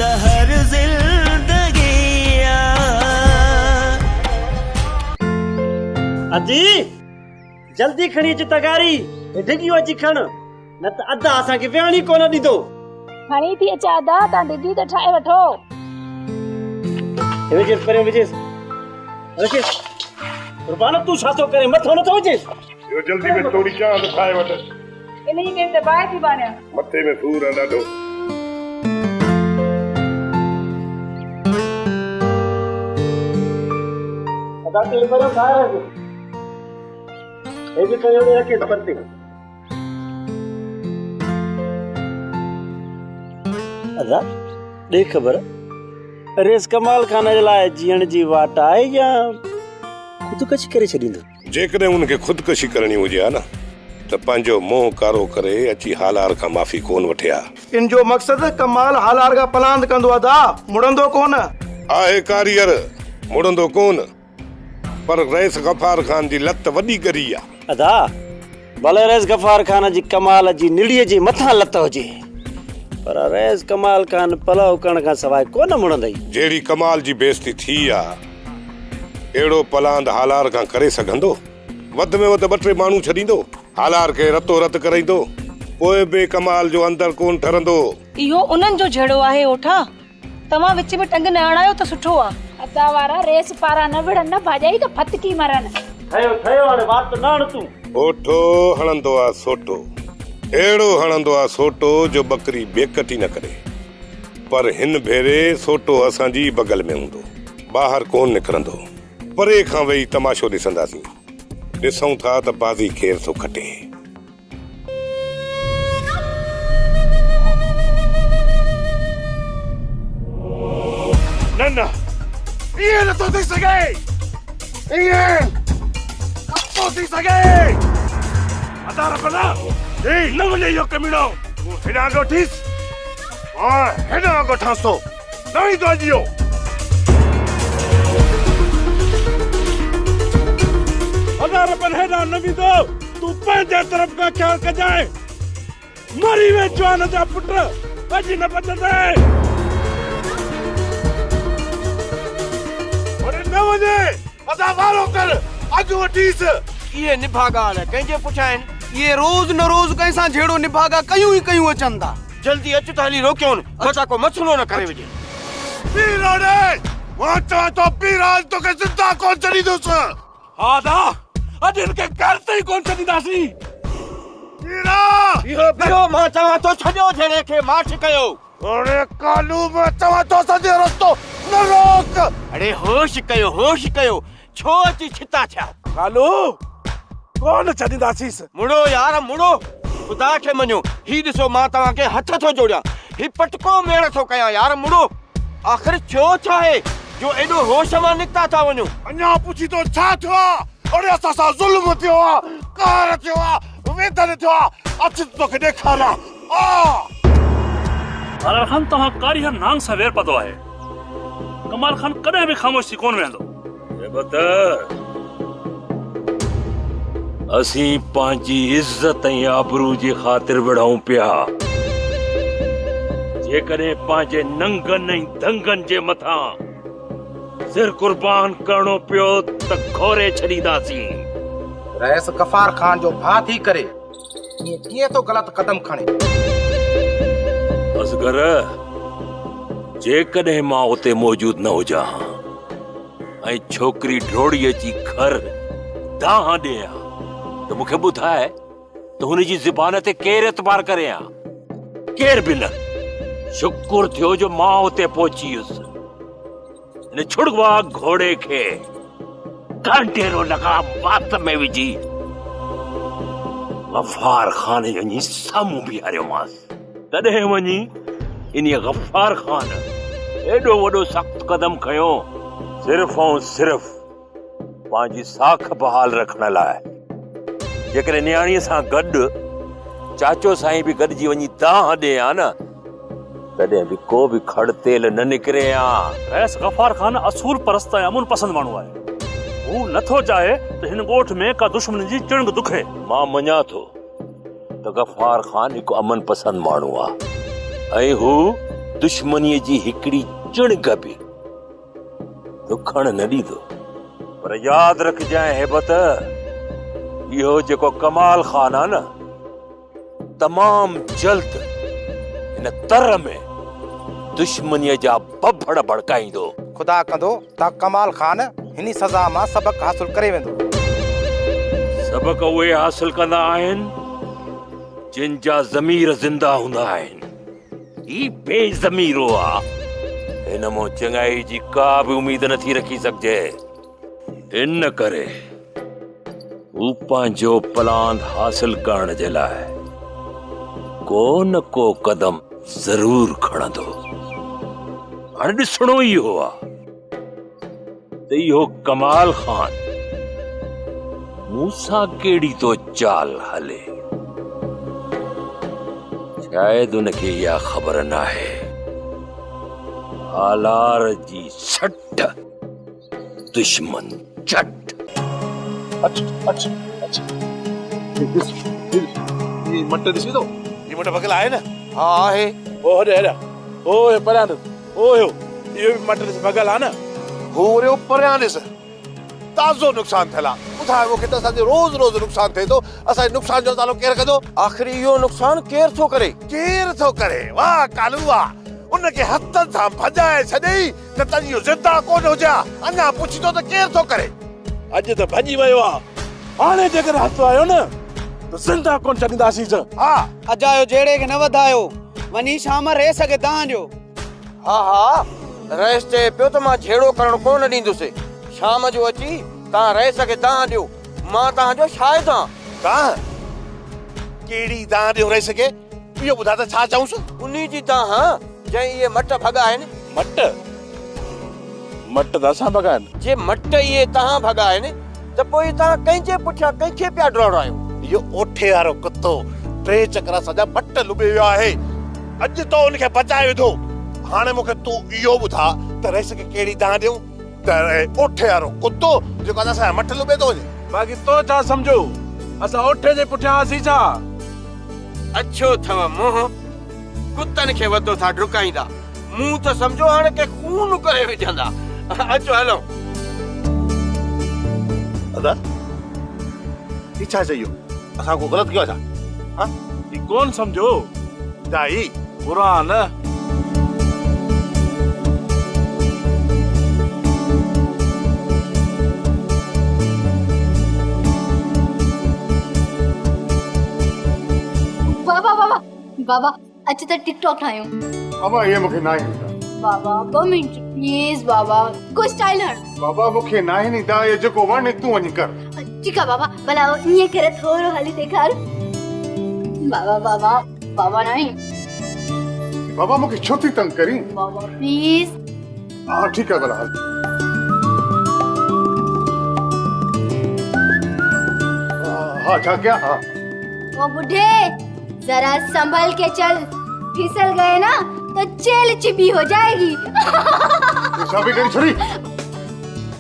ज़हर ज़िंदगी आ। अजी जल्दी खणी अच तगारी, ढिगियो अची खण, न त अदा असांखे विहाणी कोन ॾींदो। खणी थी अचां अदा, तव्हां ढिगी त ठाहे वठो। हे विझेसि, परियो विझेसि, रखेसि। कुर्बान तूं छा थो करें, मथो नथो विझेसि? इहो जल्दी में थोरी चांह त ठाहे वठ। इन जी करे त बाहि थी बाणियां। मथे में सूर आहे ॾाढो। अदा तूं परियो ठाहे रख। हे बि खणी वञी रखेसि परते। अदा ॾे ख़बर, रेस कमाल खान जे लाइ जीअण जी वाट आहे या ख़ुदकशी करे छॾींदो? जेकॾहिं उनखे ख़ुदकशी करणी हुजे हा न त पंहिंजो मुंहुं कारो करे अची हालार खां माफ़ी कोन वठे हा। इन जो मक़सदु कमाल हालार खां पलांद कंदो अदा, मुड़ंदो कोन। आहे कारीगर, मुड़ंदो कोन, पर रईस गफ़ार खान जी लत वॾी ॻरी आहे। अदा भले रईस गफ़ार खान जी कमाल जी निड़ीअ जे मथां लत हुजे, पर रईस कमाल खान पलव करण खां सवाइ कोन मुड़ंदई। जहिड़ी कमाल जी बेइज्जती थी आहे, अहिड़ो पलांद हालार खां करे सघंदो? वधि में वधि ॿ टे माण्हू छॾींदो, हालार खे रतो रत कराईंदो, पोइ बि कमाल जो अंदरि कोन ठरंदो। इहो उन्हनि जो झेड़ो आहे ओठा, तव्हां विच में टंग न हणायो त सुठो आहे। अदा वारा रेस पारा न विड़नि न भाॼाई त फतकी मरनि। ठहियो ठहियो, हाणे वात न हण तूं। ओठो हणंदो आहे सोटो, अहिड़ो हणंदो आहे सोटो जो बकरी बेकटी न करे, पर हिन भेरे सोटो असांजी बगल में हूंदो, ॿाहिरि कोन निकिरंदो। परे खां वेही तमाशो ॾिसंदासीं, ॾिसूं था त बाज़ी केरु थो खटे। न न, ईअं नथो थी सघे, ईअं नथो थी सघे। अदा रबना, न वञे इहो कमीणो। तूं हेॾां ॻोठीस, मां हेॾां ॻोठांसि थो, न ईंदो अॼु इहो। अदा रबन हेॾां न वेंदो, तूं पंहिंजे तरफ़ खां ख़्यालु कजांइ। मरी वे जवान जा पुट, अॼु न बचंदे। अरे न वञे, अदा वारो कर, अॻु वठीसि। इहे निभागा अलाए कंहिंजे पुठियां आहिनि? इहे रोज़ न रोज़ कंहिंसां झेड़ो निभागा कयूं ई कयूं अचनि था। जल्दी अचु त हली रोकियोन, मतां को मसइलो न करे विझे। पीरो ॾे, मां चवां थो पीराज तोखे ज़िंदा कोन छॾींदुसि। हा अदा, अॼु हिनखे घर ते ई कोन छॾींदासीं। पीरा, बीहो बीहो, मां चवां थो छॾियो झेड़े खे, माठ कयो। अरे कालू, मां चवां थो असांजो रस्तो न रोक। अड़े होश कयो, होश कयो, छो अची छिता थिया? कालू, कोन छॾींदासींसि। मुड़ो यार मुड़ो, ख़ुदा खे मञो। ही ॾिसो मां तव्हांखे हथ थो जोड़ियां, ही पटको मेड़ थो कयां यार मुड़ो। आख़िर थियो छा आहे जो एॾो होश मां निकिता था वञो? अञा पुछी थो छा थियो आहे? अरे असां सां ज़ुल्म थियो आहे, क़हर थियो आहे, वेदन थियो आहे। अच तोखे ॾेखारियां। आ हालार खान, तव्हां कारीहर नांग सां वेर पतो आहे। कमाल खान कॾहिं बि ख़ामोश थी कोन वेहंदो। असीं पंहिंजी इज़त ऐं आबरू जी ख़ातिर विढ़ूं पिया। जेकॾहिं पंहिंजे नंगनि ऐं दंगनि जे मथां सिर कुर्बान करणो पियो त खोरे छॾींदासीं। रईस गफ़ार खान जो भाउ थी करे ईअं कीअं थो ग़लति कदम खणे? असगर, जेकॾहिं मां उते मौजूद न हुजां हा ऐं छोकिरी ड्रोड़ी अची घर दाह ॾिए हा त मूंखे ॿुधाए त हुनजी ज़बान ते केरु एतबार करे हा? केरु बि न। शुक्र थियो जो मां उते पहुची वियुसि। हिन छुड़वा घोड़े खे कांटेरो लगाम वात में विझी गफ़ार खान जे वञी साम्हूं बीहारियोमांसि। तॾहिं वञी इन गफ़ार खान एॾो वॾो सख़्तु कदम खयो, सिर्फ़ ऐं सिर्फ़ पंहिंजी साख बहाल रखण लाइ। जेकॾहिं नियाणीअ सां गॾु चाचो साईं बि गॾिजी वञी दाह ॾिए हा न, तॾहिं बि को बि खड़ तेल न निकिरे हा। रईस गफ़ार खान असूल परस्त ऐं अमुन पसंदि माण्हू आहे। हू नथो चाहे त हिन ॻोठ में का दुश्मन जी चिणंग दुखे। मां मञा थो त गफ़ार खान हिकु अमन पसंदि माण्हू आहे ऐं हू دشمنيء جي هڪڙي چڻگ به دکڻ نه ڏيندو. پر ياد رکجانء هيبت، اهو جيڪو ڪمال خان آ نه، تمام جلد هن تر ۾ دشمنيء جا ڀڀڙ ڀڙڪائيندو. خدا ڪندو ته ڪمال خان هني سزا مان سبق حاصل ڪري ويندو. سبق اهي حاصل ڪندا آهن، جن جا ضمير زنده هوندا آهن. هي بي ضميرو آ. هن مان چڱائي جي ڪا به اميد نه ٿي رکي سگهجي. ان ڪري هو پنهنجو پلاند حاصل ڪرڻ جي لاء ڪو نه ڪو قدم ضرور کڻندو. هاڻي ڏسڻو اهو آ ته اهو ڪمال خان مون سان ڪهڙي ٿو چال هلي. شايد ان کي اها خبر ناهي. هالار جي سٽ دشمن چٽ. اچ اچ اچ هي ڏس هي هي مٽ ڏسين ٿو هي مٽ ڀڳل آهي نه؟ ها آهي. هو هوڏي هيڏانهن هو هي پريان ڏس هو هيو اهو به مٽ ڏس ڀڳل آهي نه؟ هو وريو پريان ڏس تازو نقصان ٿيل آ. ٻڌاء مون کي ته اسان جو روز روز نقصان ٿئي ٿو، اسان جي نقصان جو ازالو ڪير ڪندو؟ آخر اهو نقصان ڪير ٿو ڪري؟ ڪير ٿو ڪري؟ واهه ڪالو واهه! ان کي هٿن سان ڀڄائي ڇڏيئي نه ته اهو زنده ڪونه هجي ها. اڃا پڇين ٿو ته ڪير ٿو ڪري؟ اڄ ته ڀڄي ويو آ، هاڻي جيڪڏهن هٿ آيو نه ته زنده ڪونه ڇڏينداسينس. ها! اجايو جهيڙي کي نه وڌايو، وڃي شام رئيس کي دانهن ڏيو. ها ها، رئيس چئي پيو ته مان جهيڙو ڪرڻ ڪونه ڏيندس. شام جو اچي توهان رئيس کي دانهن ڏيو، مان توهان جو شاهد آهيان. دانهن؟ ڪهڙي دانهن ڏيون رئيس کي؟ اهو ٻڌاء ته ڇا چئونس؟ انهي جي دانهن، جنهن اهي مٽ ڀڳا آهن. مٽ؟ مٽ ته اسان ڀڳا آهن. جي مٽ اهي توهان ڀڳا آهن ته پوء توهان ڪنهن جي پٺيان ڪنهن کي پيا ڊوڙايو؟ اهو اوٺي وارو ڪتو ٽي چڪر اسان جا مٽ لٻي ويو آهي. اڄ تو ان کي بچائي وڌو. هاڻي مون کي تون اهو ٻڌاء ته رئيس کي ڪهڙي دانهن ڏيون ته اوٺي وارو ڪتو جيڪو اسان جا مٽ لٻي ٿو وڃي. باقي تو ڇا سمجهيو اسان اوٺي جي پٺيان هئاسين ڇا؟ اڇو ٿو منهن، ڪتن کي وڌو ٿا ڊڪائيندا. مون ته سمجهيو هاڻي ڪي خون ڪري وجهندا. اچو هلون. ادا هي ڇا چئي ويو؟ اسان ڪو غلط ڪيو آ ڇا؟ ها؟ هي ڪون سمجهو؟ دائي. قرآن. بابا بابا بابا اچ ته ٽڪ ٽاڪ ٺاهيون. ابا اهي مونکي ناهن ايندا. بابا ٻه منٽ پليز بابا ڪو اسٽائل هڻ. بابا مونکي ناهن ايندا اهي جيڪو وڻي تون وڃي ڪر. ٺيڪ آ بابا ڀلا ائين ڪري ٿورو هلي ڏيکار. بابا بابا بابا ناهي. بابا مونکي ڇو ٿي تنگ ڪرين. بابا پليز. ها ٺيڪ آ ڀلا هل. ها ڇا ڪيان ها. او ٻڍي ذرا سنڀل ڪي چل ڦسل گئي نا تو چيل چٻي هو جائيگي. ڇا پئي ڪرين ڇوري.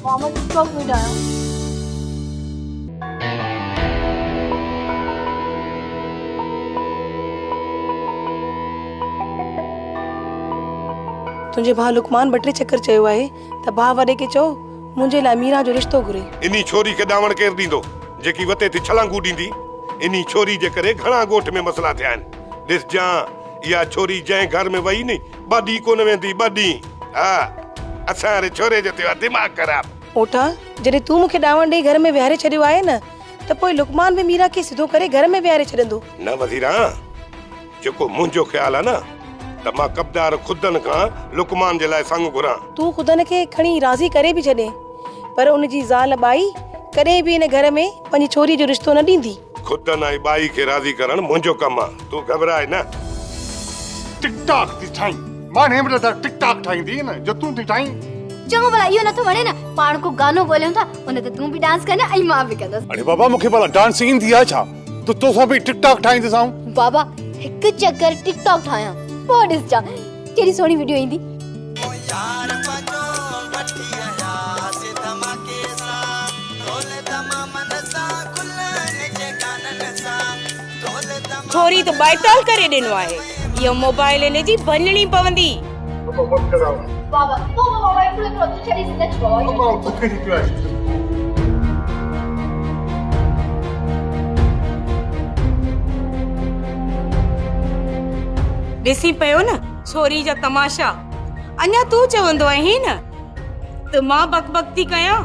ماما ٽڪ ٽاڪ پئي ٺاهيان. تنهنجي ڀاء لقمان ٻه ٽي چڪر چيو آهي ته ڀاء وڏي کي چئو منهنجي لاء ميران جو رشتو گهري. انهي ڇوري کي ڏانوڻ ڪير ڏيندو، جيڪي وتي ٿي ڇلانگون ڏيندي. انهي ڇوري جي ڪري گهڻا ڳوٺ ۾ مسئلا ٿيا آهن. ڏسجان، اها ڇوري جنهن گهر ۾ وئي ني، ٻه ڏينهن ڪونه ويندي، ٻه ڏينهن. ها، اسان واري ڇوري جو ٿيو آهي دماغ خراب. اوٺا، جڏهن تون مون کي ڏانوڻ ڏيئي گهر ۾ ويهاري ڇڏيو آهي نه، ته پوء لقمان به ميران کي سڌو ڪري گهر ۾ ويهاري ڇڏندو. نه وزيران، جيڪو منهنجو خيال آهي نه، ته مان ڪبدار خدن کان لقمان جي لاء سڱ گهران. تون خدن کي کڻي راضي ڪري به ڇڏين، پر ان جي زال ٻائي ڪڏهن به هن گهر ۾ پنهنجي ڇوريء جو رشتو نه ڏيندي. خدن ۽ ٻائي کي راضي ڪرڻ منهنجو ڪم آ، تون گهٻراء نه. ٽڪ ٽاڪ ٿي ٺاهين. ماني مهل ته ٽڪ ٽاڪ ٺاهيندي نه جو تون ٿي ٺاهين. چڱو ڀلا اهو نٿو وڻي نه، پاڻ ڪو گانو ڳوليون ٿا، ان تي تون به ڊانس ڪندين ۽ مان به ڪندس. اڙي بابا مون کي ڀلا ڊانس ايندي آ ڇا؟ ته توسان پئي ٽڪ ٽاڪ ٺاهيندس آئون. بابا هڪ چڪر ٽڪ ٽاڪ ٺاهيان پوء ڏسجان ڪهڙي سهڻي وڊيو ايندي. ڇوري ته ٻائيتال ڪري ڏنو آهي. اهو موبائل هن جي ڀڃڻي پوندي. بابا بس ڪر بابا پوء بابا هڪڙو هڪڙو تون ڇڏي نچ بابا بابا ٿڪجي پيو آهيان. ڏسين پيو نه ڇوري جا تماشا. اڃا تون چوندو آهين نه ته مان بڪ بڪ ٿي ڪيان.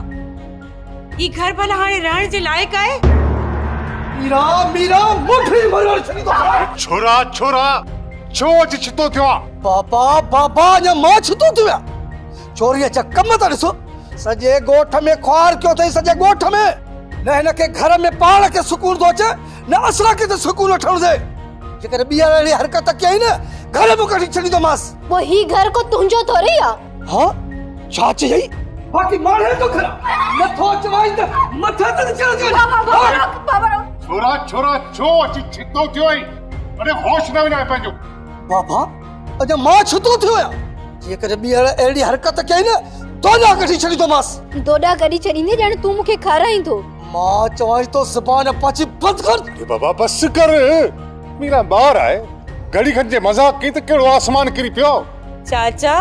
هي گهر ڀلا هاڻي رهڻ جي لائق آهي؟ ميرا ميرا مٺي مروڙي ڇڏيندو. ڇورا ڇورا ڇو اچي ڇتو ٿيو آن؟ بابا بابا اڃا مان ڇتو ٿيو آهيان؟ ڇوريء جا ڪم ته ڏسو. سڄي ڳوٺ ۾ خوار ڪيو اٿئي سڄي ڳوٺ ۾. نه هن کي گهر ۾ پاڻ کي سڪون ٿو اچي نه اسان کي ٿو سڪون وٺڻ ڏي. جيڪڏهن ٻيهر اهڙي حرڪت ڪيائين نه گهر مان ڪڍي ڇڏيندومانس. پوء هي گهر ڪو تنهنجو ٿوري آ؟ ها ڇا چيائين؟ باقي ماڻهين ٿو گهر نه ٿو چوائين ته مٿي تي چڙهندي وڃي. بابا روڪ بابا روڪ. ڇورا ڇورا ڇو اچي ڇتو ٿيو آهين؟ اڙي هوش نه وڃاء پنهنجو. بابا اڃا مان ڇتو ٿيو آهيان؟ جيڪڏهن ٻيهر اهڙي حرڪت ڪيائين نه دوڏا ڪڍي ڇڏيندومانس. دوڏا ڪڍي ڇڏيندين ڄڻ تون مون کي کارائين ٿو. مان چوانء ٿو زبان پنهنجي بند ڪر. اڙي بابا بس ڪر. ميران ٻار آهي گهڙي کن جي مذاق ڪئي ته ڪهڙو آسمان ڪري پيو. چاچا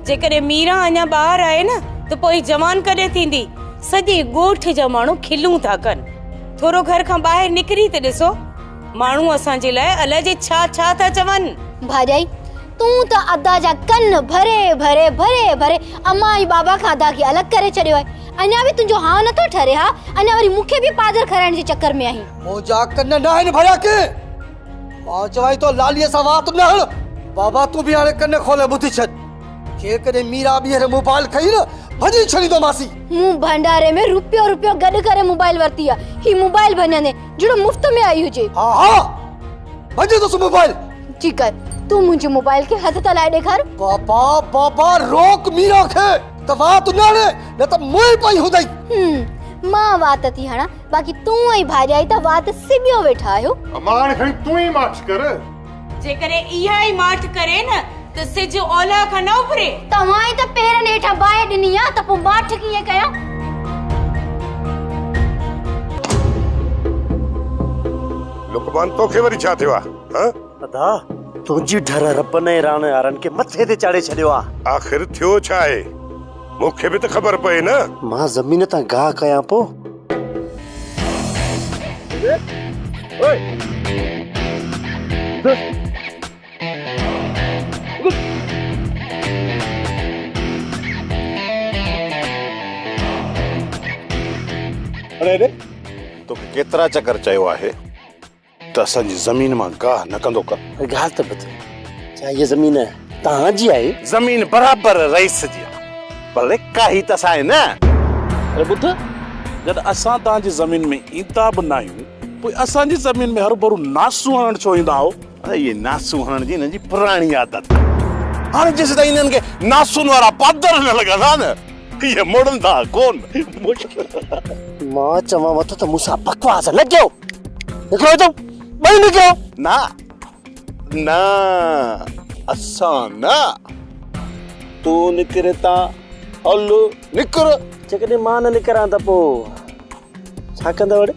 جيڪڏهن ميران اڃا ٻار آهي نه ته پوء هي جوان ڪڏهن ٿيندي؟ سڄي ڳوٺ جا ماڻهو کلون ٿا ڪن. ٿورو گهر کان ٻاهر نڪري ته ڏسو. ماڻهو اسان جي لاء الائجي ڇا ڇا ٿا چون. ڀاڄائي تون ته ادا جا ڪن ڀري ڀري ڀري ڀري امان ۽ بابا کان ادا کي الڳ ڪري ڇڏيو آهي. اڃا به تنهنجو هانء نٿو ٺري ها؟ اڃا وري مون کي به پادر کارائڻ جي چڪر ۾ آهين. منهنجا ڪن ناهن ڀريا ڪنهن. مان چوانء ٿو لاليء سان وات نه هڻ. بابا تون به هاڻي ڪن کولي ٻڌي ڇڏ. جيڪڏهن ميرا ٻيهر موبائل کنئي نه ڀڃي ڇڏيندومانسين. مون ڀنڊاري ۾ روپيو روپيو گڏ ڪري موبائل ورتي آ. هي موبائل ڀڃندين جهڙو مفت ۾ آئي هجي. ها ها ڀڃيندس موبائل. ٺيڪ آهي تون منهنجي موبائل کي هٿ ته لائي ڏيکار. بابا بابا روڪ ميرا کي ته وات نه هڻي نه ته موئي پئي هوندئي. مان وات ٿي هڻان باقي تون ۽ ڀاڄائي ته وات سبيو ويٺا آهيو. امان هاڻي کڻي تون ئي ماٺ ڪر. جيڪڏهن اها ئي ماٺ ڪري نه ته سج اولهه کان نه اڀري. توهان ئي ته پيرن هيٺان باهه ڏني آ ته پوء ماٺ ڪيئن ڪيان؟ لقمان توکي وري ڇا ٿيو آ هان؟ ادا تنهنجي ڍر ربن ۽ راڻي وارن کي مٿي تي چاڙهي ڇڏيو آ. آخر ٿيو ڇا آهي؟ مون کي به ته خبر پئي نه. مان زمين تان گاهه ڪيان پو. اڙي اڙي توکي ڪيترا چڪر چيو آهي ته اسان جي زمين مان گاهه نه ڪندو ڪر. ڳالهه ته ٻڌ، ڇا هيء زمين توهان جي آهي؟ زمين برابر رئيس جي آهي، پر ڪاهي ته اسان آهي نه. اڙي ٻڌ، جڏهن اسان توهان جي زمين ۾ ايندا به ناهيون، پوء اسان جي زمين ۾ هروڀرو ناسون هڻڻ ڇو ايندا آهو؟ اڙي اهي ناسون هڻڻ جي هنن جي پراڻي عادت آهي. هاڻي جيسيتائين هنن کي ناسون وارا پادر نه لڳندا نه، اهي مڙندا ڪونه. مان چوانو ٿو ته مون سان بڪواس نه ڪيو. نڪرو هتان، ٻئي نڪرو. نه، نه، اسان نه. تون نڪر هتان، هل نڪر. جيڪڏهن مان نه نڪران ته پوء ڇا ڪندؤ اڙي؟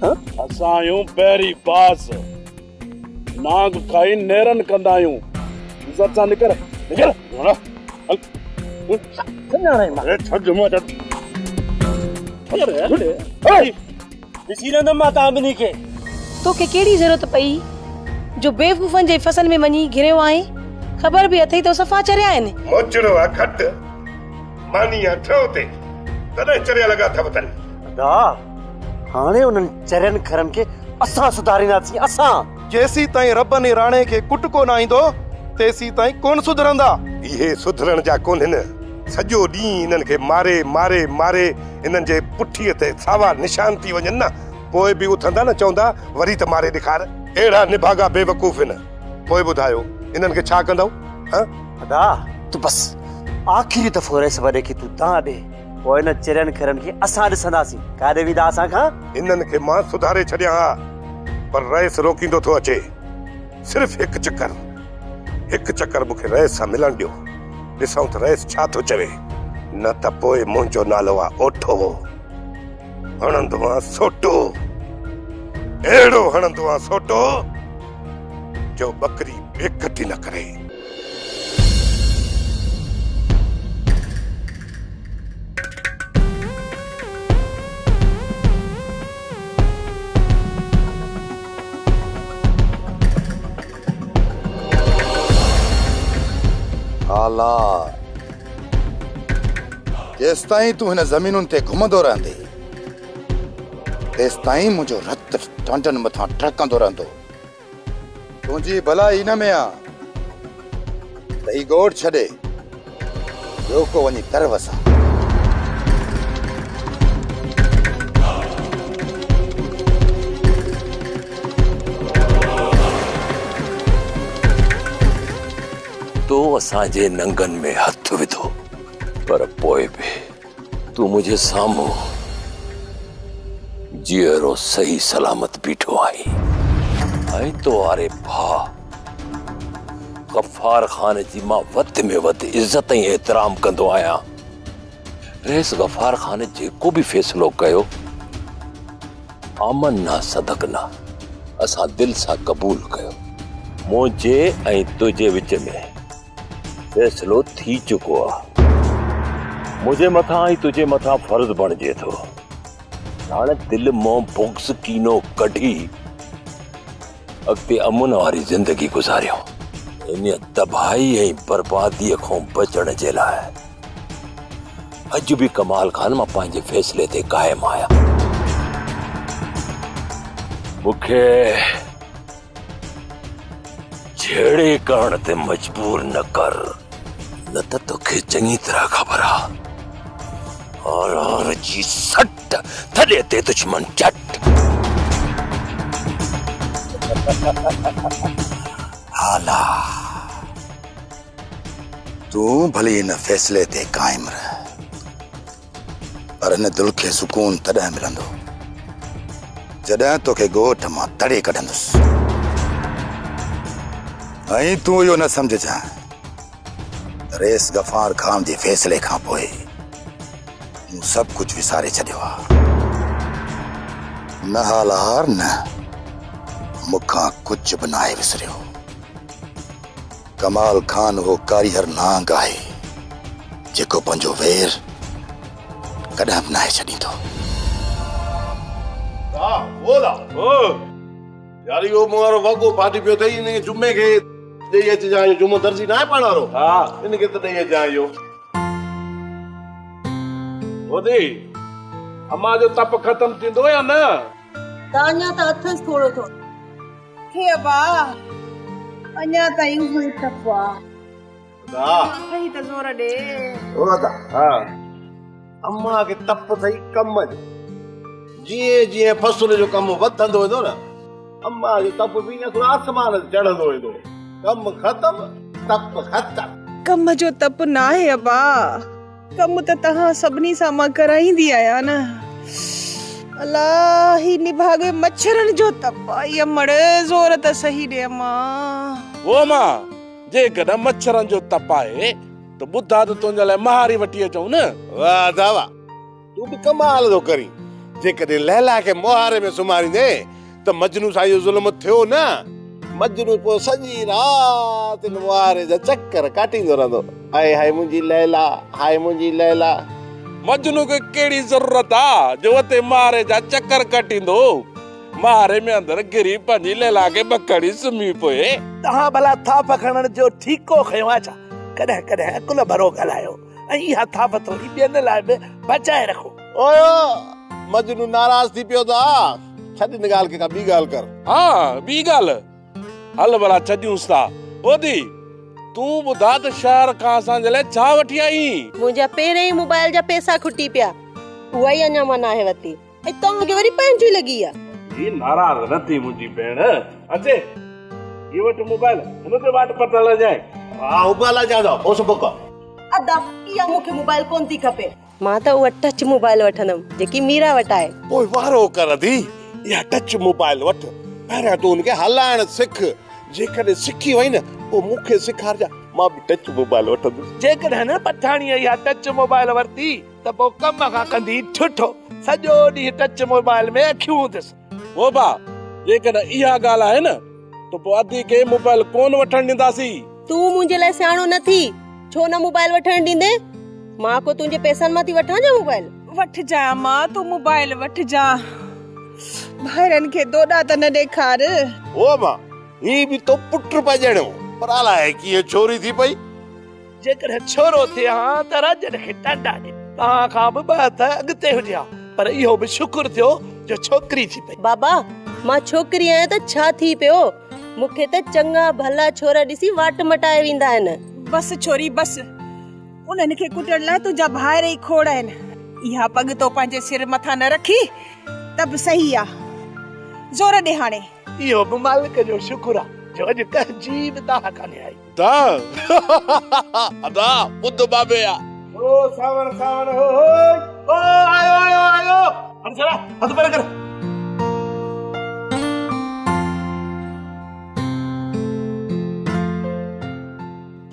ها؟ اسان آهيون بحري باز. نانگ کائي نيرن ڪندا آهيون. عزت سان نڪر، نڪر، هل. سڃاڻائين مان. ڇڏ مان ڇڏ. ڏسي رهندم مان توهان ٻنهي کي. توکي ڪهڙي ضرورت پئي جو بيوقوفن جي فصل ۾ وڃي گهريو آهين؟ خبر به اٿئي ته صفا چريا آهن. موچڙو آ کٽ، ماني آ ٺهه تي، تڏهن چريا لڳا ٿا وتن. ادا، هاڻي انهن چرين کرن کي اسان سڌارينداسين، اسان. جيسيتائين ربن ۽ راڻي کي ڪٽ ڪونه ايندو، تيسيتائين ڪونه سڌرندا. اهي سڌرڻ جا ڪونهن. سڄو ڏينهن انهن کي ماري ماري ماري انهن جي پٺيء تي ساوا نشان ٿي وڃن نه، پوء به اٿندا نه چوندا وري ته ماري ڏيکار. اهڙا نڀاڳا بيوقوف هن. پوء ٻڌايو انهن کي ڇا ڪندؤ؟ هان؟ ادا تون بس آخري دفعو رئيس وڏي کي تون دانهن ڏي، پوء انهن چرين کرن کي اسان ڏسنداسين، ڪاڏي ويندا اسان کان؟ انهن کي مان سڌاري ڇڏيان ها، پر رئيس روڪيندو ٿو اچي. صرف هڪ چڪر، هڪ چڪر مون کي رئيس سان ملڻ ڏيو. ڏسون ته رئيس ڇا ٿو چوي، نه ته پوء منهنجو نالو آ اوٺو، هڻندو آن سوٽو، اهڙو هڻندو آن سوٽو جو ٻڪري ٻيڪٽ ئي نه ڪري. هالا، جيستائين تون هن زمينن تي گهمندو رهندين، تيستائين منهنجو رت ٽانڊن مٿان ٽهڪندو رهندو. تنهنجي ڀلائي ان ۾ آ ته هي ڳوٺ ڇڏي ٻيو ڪو وڃي تر وسان. تو اسان جي ننگن ۾ هٿ وڌو، پر پوء به تون منهنجي سامهون جيئرو صحيح سلامت بيٺو آهين ۽ تو واري ڀاء غفار خان جي مان وڌ ۾ وڌ عزت ۽ احترام ڪندو آهيان. رئيس غفار خان جيڪو به فيصلو ڪيو، آمنا صدقنا، اسان دل سان قبول ڪيو. منهنجي ۽ تنهنجي وچ ۾ فيصلو ٿي چڪو آ. منهنجي مٿان ۽ تنهنجي مٿان فرض بڻجي ٿو. هاڻ دل مان بغض ڪينو ڪڍي اڳتي امن واري زندگي گذاريون. ان تباهي ۽ برباديء کان بچڻ جي لاء اڄ به ڪمال خان مان پنهنجي فيصلي تي قائم آهيان. مون کي جهيڙي ڪرڻ تي مجبور نه ڪر، نه ته توکي چڱي طرح خبر آ، آر آر جي سٽ ٿڏي تي دشمن چٽ. هالا، تون ڀلي ان فيصلي تي قائم رهه، پر هن دل کي سڪون تڏهن ملندو جڏهن توکي ڳوٺ مان تڙي ڪڍندس ۽ تون اهو نه سمجهجانء ته رئيس غفار خان جي فيصلي کان پوء مون سڀ ڪجهه وساري ڇڏيو آهي. نه هالار نه، مون کان ڪجهه به ناهي وسريو. ڪمال خان اهو ڪاريهر نانگ آهي، جيڪو پنهنجو وير ڪڏهن به ناهي ڇڏيندو. ها بولا. او يار اهو مون وارو وڳو ڦاٽي پيو اٿئي ان کي جمعي کي ڏئي اچجان اهو جمعو درزي ناهي پاڻ وارو ها ان کي ته ڏئي اچجان اهو. ادي امان جو تپ ختم ٿيندو يا نه؟ ته اڃا ته اٿس ٿورو ٿورو. ٿي ابا اڃا تائين اهو ئي تپ آ. ادا. صحيح ته زور ڏي. او ادا. ها. امان کي تپ اٿئي ڪم جو. جيئن جيئن فصل جو ڪم وڌندو ويندو نه امان جو تپ به ائين ٿورو آسمان تي چڙهندو ويندو. ڪم ختم تپ ختم. ڪم جو تپ ناهي ابا. ڪم ته توهان سڀني سان مان ڪرائيندي آهيان نه. الا هي نڀاڳي مڇرن جو تپ آ. اي امڙ زور ته سهي ڏي امان. او امان جيڪڏهن مڇرن جو تپ آهي ته ٻڌاء ته تنهنجي لاء مهاري وٺي اچون نه. واه ادا واه تون به ڪمال ٿو ڪرين. جيڪڏهن ليلا کي مهاري ۾ سمهاريندين ته مجنون سان اهو ظلم ٿيو نه. مجنون پوء سڄي رات ان مهاري جا چڪر ڪاٽيندو رهندو. هاء هاء منهنجي ليلا، هاء منهنجي ليلا. مجنون کي ڪهڙي ضرورت آ جو اتي مهاري جا چڪر ڪاٽيندو. مهاري ۾ اندر گهري پنهنجي ليلا کي ٻکڙي سمهي پوي. توهان ڀلا ٿاڦ کڻڻ جو ٺيڪو کنيو آ ڇا؟ ڪڏهن ڪڏهن عقل ڀرو ڳالهايو ۽ اها ٿاڦ ٿوري ٻين لاء به بچائي رکو. اوئي مجنون ناراض ٿي پيو ته آ. ڇڏ ان ڳالهه کي ڪا ٻي ڳالهه ڪر. ها ٻي ڳالهه هل ڀلا ڇڏيونس ٿا. ادي تون ٻڌاء ته شهر کان اسان جي لاء ڇا وٺي آئين؟ منهنجا پهرين ئي موبائل جا پئسا کٽي پيا اها ئي اڃا مان ناهي ورتي ۽ توهان کي وري پنهنجي لڳي آ. هي ناراض نه ٿي منهنجي ڀيڻ اچي هي وٺ موبائل هن تي واٽ پٽ هلائجانء. ها موبائل هلائجانء ته فوس بڪ. ادا اها مون کي موبائل ڪونه ٿي کپي. مان ته اها ٽچ موبائل وٺندم جيڪي ميرا وٽ آهي. پوء وارو ڪر ادي، اها ٽچ موبائل وٺ. پهريان تون ان کي هلائڻ سک. جيڪڏهن سکي وئين نه پوء مون کي سيکارجان، مان به ٽچ موبائل وٺندس. جيڪڏهن پٺاڻيء اها ٽچ موبائل ورتي ته پوء ڪم کان ڪندي ٺٺو. سڄو ڏينهن ٽچ موبائل ۾ اکيون هوندس. او ڀاء، جيڪڏهن اها ڳالهه آهي نه ته پوء ادي کي موبائل ڪونه وٺڻ ڏينداسين. تون منهنجي لاء سياڻو نه ٿي. ڇو نه موبائل وٺڻ ڏيندين؟ مان ڪو تنهنجي پئسن مان ٿي وٺان ڇا موبائل؟ وٺجان امان تون موبائل وٺجان. ڀائرن کي دوڏا ته نه ڏيکار. او امان، هي به تو پٽ پئي ڄڻيو، پر الائي ڪيئن ڇوري ٿي پئي. جيڪڏهن ڇورو ٿئي ها ته راڄن کي ٽانڊا ڏي. توهان کان به ٻه هٿ اڳتي هجي ها، پر اهو به شڪر ٿيو جو ڇوڪري ٿي پئي. بابا، مان ڇوڪري آهيان ته ڇا ٿي پيو؟ مون کي ته چڱا ڀلا ڇورا ڏسي واٽ مٽائي ويندا آهن. بس ڇوري بس، انهن کي ڪٽڻ لاء تنهنجا ڀائر ئي کوڙ آهن. اها پڳ تو پنهنجي سر مٿان نه رکي ته به صحيح آ. زور ڏي هاڻي. اهو به مالڪ جو شڪر آ جو اڄ ڪنهن جي به دانهن ڪانهي آئي. دانهن؟ ادا ٻڌ بابي آ. او سانوڻ سانوڻ هو هوئي. او آيو آيو آيو. هڻ ڇڙا هٿ پري ڪر.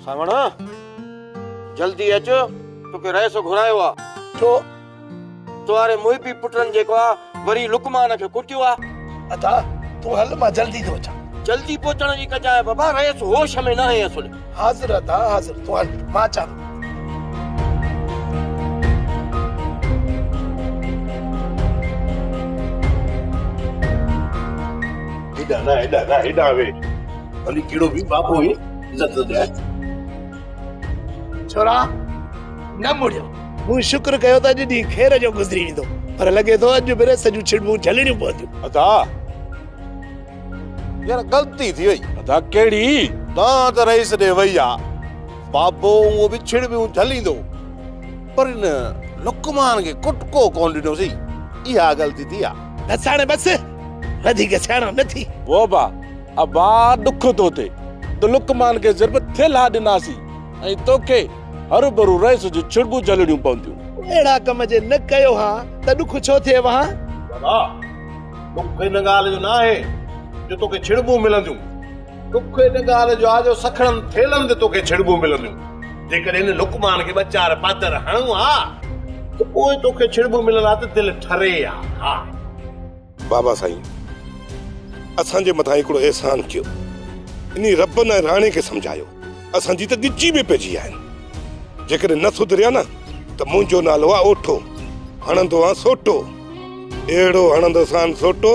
سانوڻ جلدي اچ توکي رئيس گهرايو آ. ڇو؟ تو واري محبي پٽن جيڪو آ وري لقمان کي ڪٽيو آ. ادا تون هل مان جلدي ٿو اچان. جلدي پهچڻ جي ڪجانء بابا رئيس هوش ۾ ناهي اصل. حاضر ادا حاضر تون هل مان اچان ٿو. هيڏانهن نه هيڏانهن نه هيڏانهن وي. ڀلي ڪهڙو به بابو هي عزت ڏيان. ڇورا نه مڙيو. مون شڪر ڪيو ته اڄ ڏينهن خير جو گذري ويندو، پر لڳي ٿو اڄ به رس جون ڇڙٻون جهلڻيون پونديون. ادا يار غلطي ٿي وئي. ادا ڪهڙي؟ دانهن ته رئيس ڏي وئي آ. بابو اهو به ڇڙٻيون جهليندو، پر ان لقمان کي ڪٽڪو ڪونه ڏنوسين، اها غلطي ٿي آ. بس هاڻي بس، وڌيڪ سياڻو نه ٿي. ووبا، ابا ڏک ٿو ٿئي ته لقمان کي صرف ٿيلها ڏناسين ۽ توکي هروڀرو رئيس جون ڇڙٻون جهلڻيون پونديون. اهڙا ڪم جي نه ڪيو ها ته ڏک ڇو ٿئي وهان؟ بابا ڏک ان ڳالهه جو ناهي جو توکي ڇڙٻون ملنديون، ڏک ان ڳالهه جو آهي جو سکڻن ٿيلهن تي توکي ڇڙٻون ملنديون. جيڪڏهن هن لقمان کي ٻه چار پادر هڻون ها ته پوء توکي ڇڙٻون ملن ها ته دل ٺري ها. ها. بابا سائين اسان جي مٿان هڪڙو احسان ڪيو انهي ربن ۽ راڻي کي سمجهايو اسان جي ته ڳچي ۾ پئجي ويا آهن جيڪڏهن نه سڌريا نه ته منهنجو نالو آ اوٺو هڻندو آن سوٽو اهڙو هڻندوسان سوٽو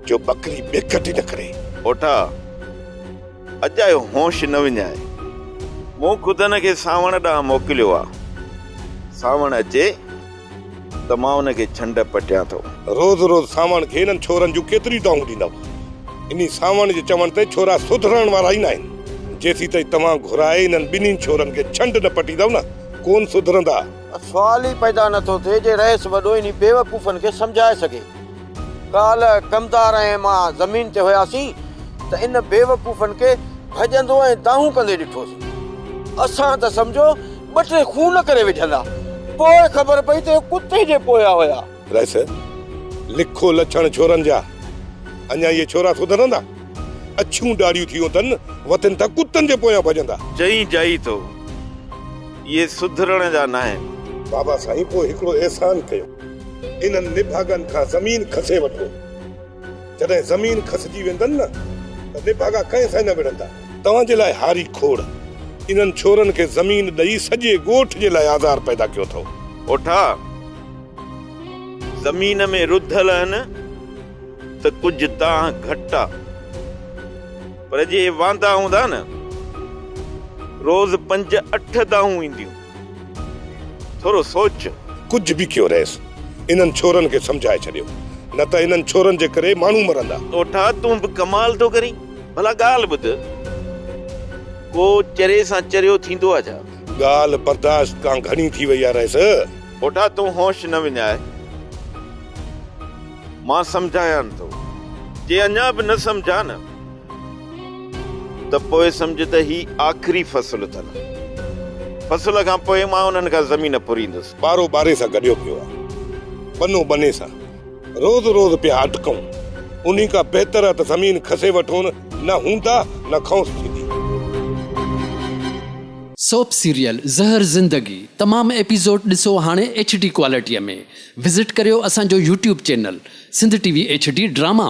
جو ٻڪري ٻيڪٽ ئي نه ڪري. اوٺا اجايو هوش نه وڃاء مون خدن کي سانوڻ ڏانهن موڪليو آ سانوڻ اچي ته مان ان کي ڇنڊ پٽيان ٿو. روز روز سانوڻ کي انهن ڇورن جون ڪيتريون دانهون ڏيندؤ. انهي سانوڻ جي چوڻ تي ڇورا سڌرڻ وارا ئي ناهن. جيسيتائين توهان گهرائي انهن ٻنهي ڇورن کي ڇنڊ نه پٽيندؤ نه، ڪونه سڌرندا. سوال ئي پيدا نه ٿو ٿئي جي رئيس وڏو انهي بيوقوفن کي سمجهائي سگهي. ڪالهه ڪمدار ۽ مان زمين تي هياسين ته ان بيوقوفن کي ڀڄندو ۽ دانهون ڪندي ڏٺوسين. اسان ته سمجهيو ٻه ٽي خون ڪري وجهندا. پوء خبر پئي ته اهي ڪتي جي پويان هيا. رئيس، لکو لڇڻ ڇورن جا. اڃا اهي ڇورا سڌرندا؟ اڇيون ڏاڙهيون ٿيون اٿن، وتن ٿا ڪتن جي پويان ڀڄندا. چئين جائي ٿو، اهي سڌرڻ جا ناهن. بابا سائين پوء هڪڙو احسان ڪيو، انهن نڀاڳن کان زمين کسي وٺو. جڏهن زمين کسجي ويندن نه ته نڀاڳا ڪنهن سان نه وڙهندا. توهان جي لاء هاري کوڙ. انهن ڇورن کي زمين ڏئي سڄي ڳوٺ جي لاء آزار پيدا ڪيو اٿئو. اوٺا زمين ۾ رڌل آهن ته ڪجهه دانهن گهٽ آ، پر جي واندا هوندا نه روز پنج اٺ دانهون اينديون. ٿورو سوچ. ڪجهه به ڪيو رئيس، انهن ڇورن کي سمجهائي ڇڏيو، نه ته انهن ڇورن جي ڪري ماڻهو مرندا. اوٺا تون به ڪمال ٿو ڪرين، ڀلا ڳالهه ٻڌ، ڪو چري سان چريو ٿيندو آ ڇا؟ ڳالهه برداشت کان گهڻي ٿي وئي آ رئيس. اوٺا تون هوش نه وڃاء، مان سمجهايان ٿو، جي اڃا به نه سمجهان نه. ته پوء سمجهه ته هي آخري فصل اٿن. فصل کان پوء مان انهن کان زمين ڦريندس. ٻارو ٻاري سان گڏيو پيو آ. ٻنو ٻني سان. روز روز پيا اٽڪون. انهي کان بهتر آ ته زمين کسي وٺون نه هوندا نه کئونس ٿيندي. سوپ سيريل زهر زندگي تمام ايپيسوڊ ڏسو هاڻي ايڇ ڊي ڪوالٽي ۾ وزٽ ڪريو اسان جو YouTube channel Sindh T V H D drama.